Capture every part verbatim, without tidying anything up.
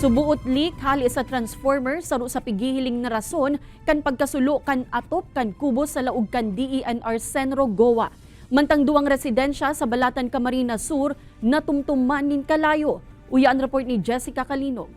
Tubuot leak hali sa transformer saro sa pighihiling na rason kan pagkasulo kan atop kan kubo sa laog kan D E N R Senro, Goa. Mantang duwang residensya sa Balatan, Camarines Sur natumtuman nin kalayo. Uya an report ni Jessica Calinog.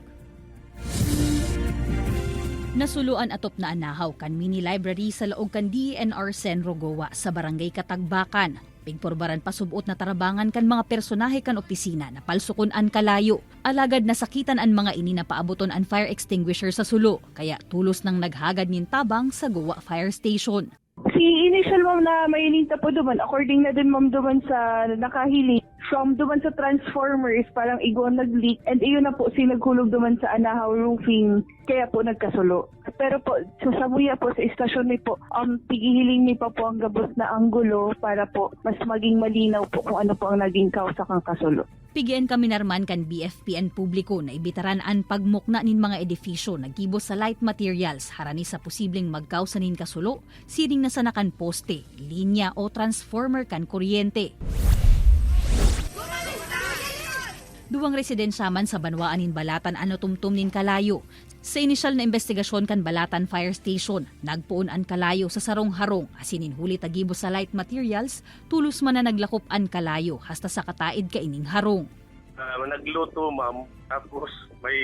Nasulo an atop na anahaw kan mini library sa laog kan D E N R Senro, Goa, sa Barangay Katagbakan. Pigpurbaran pa sub-ot na tarabangan kan mga personahe kan opisina na palsukon an kalayo. Alagad nasakitan an mga ini na paaboton an fire extinguisher sa sulo, kaya tolos nang naghagad nin tabang sa Goa Fire Station. Si initial, ma'am, na mahiling ta po duman, according na din, ma'am, duman sa nakahiling, from duman sa transformers, parang igwa nag-leak, and iyon na po si naghulog duman sa anahaw roofing, kaya po nagkasulo. Pero po, sa samuya po, sa istasyon mi po, um, pighihiling mi pa po ang gabos na anggulo para po mas maging malinaw po kung ano po ang naging kausa kan kasulo. Pigyan kami narman kan B F P an publiko na ibitaran an pagmukna nin mga edifisyo na gibo sa light materials harani sa posibleng magkausa nin kasulo, siring na sana kan poste, linya o transformer kan kuryente. Duwang residensya man sa banwaan nin Balatan an natumtom nin kalayo. Sa inisyal na imbestigasyon kan Balatan Fire Station, nagpoon an kalayo sa sarong harong, asin nin huli ta gibo sa light materials, tolos man na naglakop an kalayo hasta sa kataed kaining harong. Ah, nagluto, ma'am. Tapos may,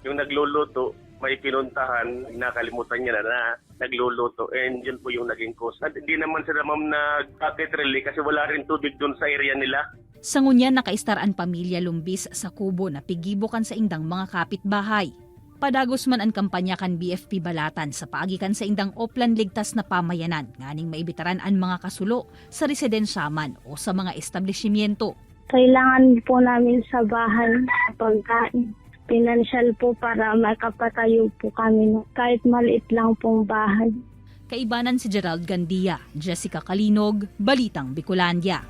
yung nagluluto, may pinuntahan, nakalimutan niya na, na nagluluto. And yun po yung naging cause. At hindi naman sila, ma'am, nag-bucket relay kasi wala rin tubig dun sa area nila. Sa ngunyan, nakaistar an pamilya Lumbis sa kubo na pigibo kan saindang mga kapitbahay. Padagos man an kampanya kan B F P Balatan sa paagi kan saindang Oplan Ligtas na Pamayanan nganing maibitaran an mga kasulo sa residensya man o sa mga establisimyento. Kailangan po namin sa bahay, pagkain, pinansyal po para makapatayo po kami ng kahit maliit lang pong bahay. Kaibanan si Gerald Gandia, Jessica Calinog, Balitang Bicolandia.